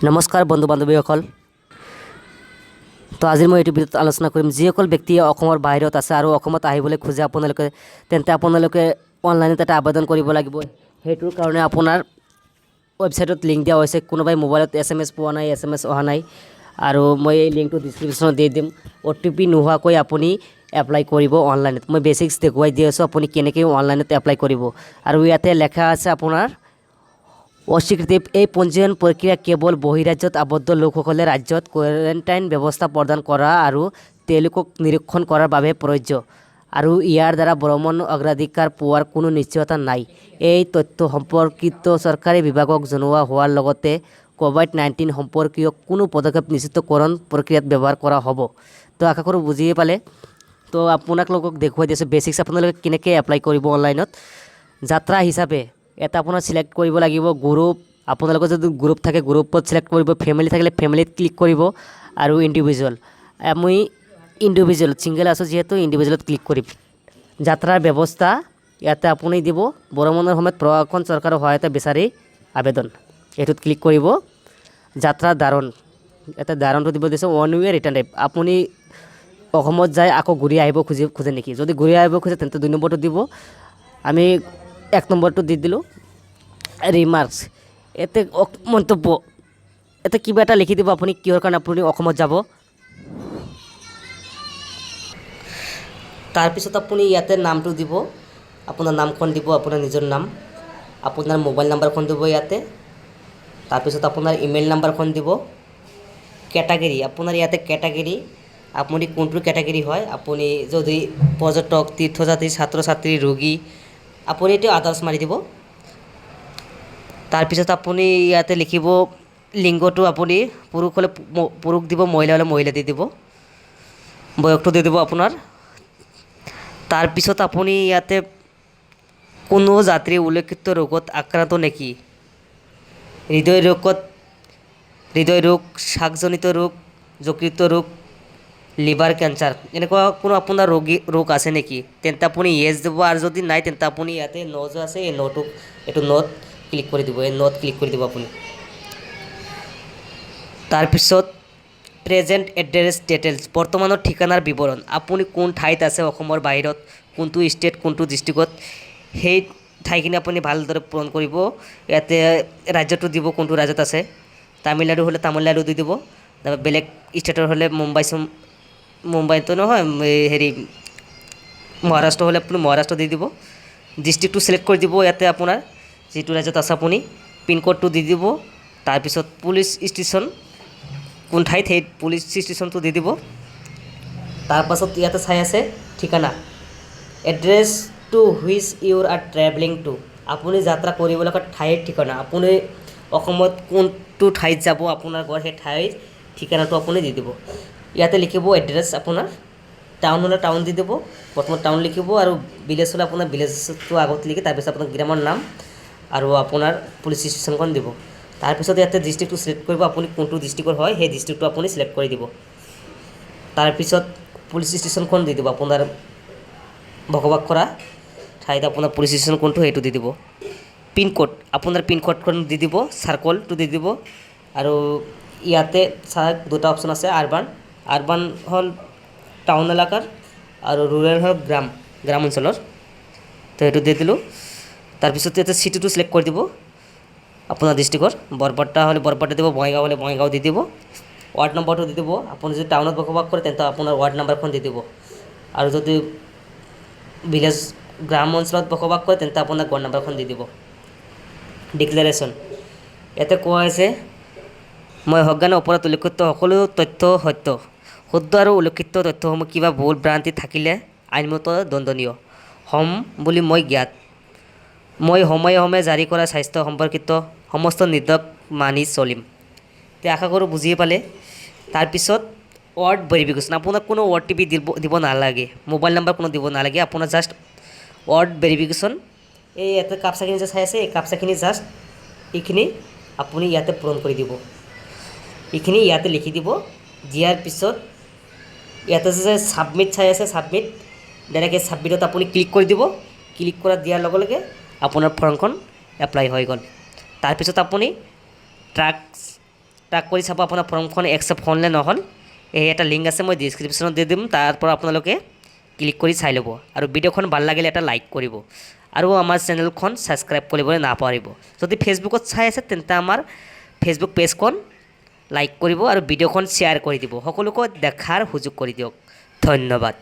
নমস্কাৰ বন্ধু বান্ধৱীসকল। তো আজিৰ মই এইটো ভিডিঅ'ত আলোচনা কৰিম, যিসকল ব্যক্তিয়ে অসমৰ বাহিৰত আছে আৰু অসমত আহিবলৈ খোজে আপোনালোকে, তেন্তে আপোনালোকে অনলাইনত এটা আবেদন কৰিব লাগিব। সেইটোৰ কাৰণে আপোনাৰ ৱেবছাইটত লিংক দিয়া হৈছে। কোনোবাই মোবাইলত এছএমএছ পোৱা নাই, এছএমএছ অহা নাই আৰু মই এই লিংকটো ডিছক্ৰিপশ্যনত দি দিম। অ'টিপি নোহোৱাকৈ আপুনি এপ্লাই কৰিব অনলাইনত। মই বেচিক্স দেখুৱাই দি আছোঁ, আপুনি কেনেকৈ অনলাইনত এপ্লাই কৰিব। আৰু ইয়াতে লেখা আছে, আপোনাৰ অস্বীকৃতি, এই পঞ্জীয়ন প্ৰক্ৰিয়া কেৱল বহিৰাজ্যত আবদ্ধ লোকসকলে ৰাজ্যত কোৱাৰেণ্টাইন ব্যৱস্থা প্ৰদান কৰা আৰু তেওঁলোকক নিৰীক্ষণ কৰাৰ বাবে প্ৰযোজ্য আৰু ইয়াৰ দ্বাৰা ভ্ৰমণ অগ্ৰাধিকাৰ পোৱাৰ কোনো নিশ্চয়তা নাই। এই তথ্য সম্পৰ্কিত চৰকাৰী বিভাগক জনোৱা হোৱাৰ লগতে ক'ভিড-19 সম্পৰ্কীয় কোনো পদক্ষেপ নিশ্চিতকৰণ প্ৰক্ৰিয়াত ব্যৱহাৰ কৰা হ'ব। তো আশা কৰোঁ বুজিয়ে পালে। তো আপোনালোকক দেখুৱাই দিছোঁ বেচিক্স, আপোনালোকে কেনেকৈ এপ্লাই কৰিব অনলাইনত। যাত্ৰা হিচাপে এটা আপোনাৰ চিলেক্ট কৰিব লাগিব গ্ৰুপ। আপোনালোকৰ যদি গ্ৰুপ থাকে, গ্ৰুপত চিলেক্ট কৰিব। ফেমিলি থাকিলে ফেমিলিত ক্লিক কৰিব আৰু ইণ্ডিভিজুৱেল। মই ইণ্ডিভিজুৱেল ছিংগল আছোঁ যিহেতু ইণ্ডিভিজুৱেলত ক্লিক কৰিম। যাত্ৰাৰ ব্যৱস্থা ইয়াতে আপুনি দিব। ভ্ৰমণৰ সময়ত প্ৰশাসন চৰকাৰৰ সহায়তা বিচাৰি আবেদন, এইটোত ক্লিক কৰিব। যাত্ৰাৰ ধৰণ, ইয়াতে ধৰণটো দিব দিছে ওৱান ৱে ৰিটাৰ্ণ টাইপ। আপুনি অসমত যাই আকৌ ঘূৰি আহিব খোজে নেকি? যদি ঘূৰি আহিব খোজে, তেন্তে 2 নম্বৰটো দিব। আমি 1 নম্বৰটো দি দিলোঁ। ৰিমাৰ্কছ, ইয়াতে মন্তব্য, ইয়াতে কিবা এটা লিখি দিব আপুনি, কিহৰ কাৰণে আপুনি অসমত যাব। তাৰপিছত আপুনি ইয়াতে নামটো দিব, আপোনাৰ নামখন দিব, আপোনাৰ নিজৰ নাম, আপোনাৰ মোবাইল নাম্বাৰখন দিব ইয়াতে। তাৰপিছত আপোনাৰ ইমেইল নাম্বাৰখন দিব। কেটাগেৰী, আপোনাৰ ইয়াতে কেটাগেৰী, আপুনি কোনটো কেটাগেৰী হয়। আপুনি যদি পৰ্যটক, তীৰ্থযাত্ৰী, ছাত্ৰ ছাত্ৰী, ৰোগী, আপুনি এইটো আদাৰ্ছ মাৰি দিব। তাৰপিছত আপুনি ইয়াতে লিখিব লিংগটো। আপুনি পুৰুষ হ'লে পুৰুষ দিব, মহিলা হ'লে মহিলা দি দিব। বয়সটো দি দিব আপোনাৰ। তাৰপিছত আপুনি ইয়াতে কোনো যাত্ৰী উল্লেখিত ৰোগত আক্ৰান্ত নেকি? হৃদয় ৰোগ, শ্বাসজনিত ৰোগ, যকৃত ৰোগ, লিভাৰ কেঞ্চাৰ, এনেকুৱা কোনো আপোনাৰ ৰোগ আছে নেকি? তেন্তে আপুনি য়েছ দিব আৰু যদি নাই, তেন্তে আপুনি ইয়াতে ন' যে আছে, এই ন'টো, এইটো ন'ত ক্লিক কৰি দিব। এই ন'ত ক্লিক কৰি দিব আপুনি। তাৰপিছত প্ৰেজেণ্ট এড্ৰেছ ডিটেইলছ, বৰ্তমানৰ ঠিকনাৰ বিৱৰণ। আপুনি কোন ঠাইত আছে, অসমৰ বাহিৰত কোনটো ষ্টেট, কোনটো ডিষ্ট্ৰিক্টত, সেই ঠাইখিনি আপুনি ভালদৰে পূৰণ কৰিব। ইয়াতে ৰাজ্যটো দিব, কোনটো ৰাজ্যত আছে। তামিলনাডু হ'লে তামিলনাডু দি দিব। তাৰপৰা বেলেগ ষ্টেটৰ হ'লে মুম্বাই চুম মুম্বাইতো নহয়, এই হেৰি মহাৰাষ্ট্ৰ হ'লে আপুনি মহাৰাষ্ট্ৰ দি দিব। ডিষ্ট্ৰিক্টটো চিলেক্ট কৰি দিব ইয়াতে, আপোনাৰ যিটো ৰাজ্যত আছে আপুনি। পিনক'ডটো দি দিব। তাৰপিছত পুলিচ ষ্টেচন কোন ঠাইত, সেই পুলিচ ষ্টেচনটো দি দিব। তাৰপাছত ইয়াতে চাই আছে ঠিকনা, address to which you are travelling to, আপুনি যাত্ৰা কৰিব লগা ঠাইৰ ঠিকনা। আপুনি অসমত কোনটো ঠাইত যাব, আপোনাৰ ঘৰ, সেই ঠাইৰ ঠিকনাটো আপুনি দি দিব। ইয়াতে লিখিব এড্ৰেছ আপোনাৰ। টাউন হ'লে টাউন দি দিব, প্ৰথমত টাউন লিখিব আৰু ভিলেজ হ'লে আপোনাৰ ভিলেজটো আগত লিখি তাৰপিছত আপোনাৰ গ্ৰামৰ নাম আৰু আপোনাৰ পুলিচ ষ্টেচনখন দিব। তাৰপিছত ইয়াতে ডিষ্ট্ৰিক্টটো চিলেক্ট কৰিব। আপুনি কোনটো ডিষ্ট্ৰিক্টৰ হয়, সেই ডিষ্ট্ৰিক্টটো আপুনি চিলেক্ট কৰি দিব। তাৰপিছত পুলিচ ষ্টেচনখন দি দিব। আপোনাৰ বসবাস কৰা ঠাইত আপোনাৰ পুলিচ ষ্টেচন কোনটো, সেইটো দি দিব। পিনক'ড, আপোনাৰ পিনক'ডখন দি দিব, চাৰ্কলটো দি দিব। আৰু ইয়াতে চাওক, দুটা অপশ্যন আছে। আৰবান, আৰবান হ'ল টাউন এলেকাৰ আৰু ৰুৰেল হ'ল গ্ৰাম অঞ্চলৰ। তো সেইটো দি দিলোঁ। তাৰপিছত ইয়াতে চিটিটো চিলেক্ট কৰি দিব আপোনাৰ ডিষ্ট্ৰিক্টৰ। বৰপেটা হ'লে বৰপেটা দিব, বঙাইগাঁও হ'লে বঙাইগাঁও দি দিব। ৱাৰ্ড নম্বৰটো দি দিব। আপুনি যদি টাউনত বসবাস কৰে, তেন্তে আপোনাৰ ৱাৰ্ড নাম্বাৰখন দি দিব আৰু যদি ভিলেজ, গ্ৰাম অঞ্চলত বসবাস কৰে, তেন্তে আপোনাৰ ঘৰ নাম্বাৰখন দি দিব। ডিক্লেৰেশ্যন, ইয়াতে কোৱা হৈছে, মই সজ্ঞানে ওপৰত উল্লেখিত সকলো তথ্য সত্য, শুদ্ধ আৰু উল্লেখিত তথ্যসমূহ কিবা ভুল ভ্ৰান্তি থাকিলে আইনমত দণ্ডনীয় হ'ম বুলি মই জ্ঞাত। মই সময়ে সময়ে জাৰি কৰা স্বাস্থ্য সম্পৰ্কিত সমস্ত নিৰ্দেশ মানি চলিম। তে আশা কৰোঁ বুজিয়ে পালে। তাৰপিছত ৱাৰ্ড ভেৰিফিকেশ্যন, আপোনাক কোনো অ'টিপি দিব নালাগে, মোবাইল নাম্বাৰ কোনো দিব নালাগে। আপোনাৰ জাষ্ট ৱাৰ্ড ভেৰিফিকেশ্যন, এই ইয়াতে কাপচাখিনি যে চাই আছে, এই কাপচাখিনি জাষ্ট এইখিনি আপুনি ইয়াতে পূৰণ কৰি দিব। এইখিনি ইয়াতে লিখি দিব। দিয়াৰ পিছত ইয়াতে যে ছাবমিট চাই আছে, ছাবমিট, ডাইৰেক্ট এই ছাবমিটত আপুনি ক্লিক কৰি দিব। ক্লিক কৰা দিয়াৰ লগে লগে আপোনাৰ ফৰ্মখন এপ্লাই হৈ গ'ল। তাৰপিছত আপুনি ট্ৰাক্স ট্ৰেক কৰি চাব আপোনাৰ ফৰ্মখন একচেপ্ট হ'ল নে নহ'ল। এই এটা লিংক আছে, মই ডিছক্ৰিপশ্যনত দি দিম, তাৰ পৰা আপোনালোকে ক্লিক কৰি চাই ল'ব। আৰু ভিডিঅ'খন ভাল লাগিলে এটা লাইক কৰিব আৰু আমাৰ চেনেলখন ছাবস্ক্ৰাইব কৰিবলৈ নাপাহৰিব। যদি ফেচবুকত চাই আছে, তেন্তে আমাৰ ফেচবুক পেজখন লাইক কৰিব আৰু ভিডিঅ'খন শ্বেয়াৰ কৰি দিব, সকলোকে দেখাৰ সুযোগ কৰি দিয়ক। ধন্যবাদ।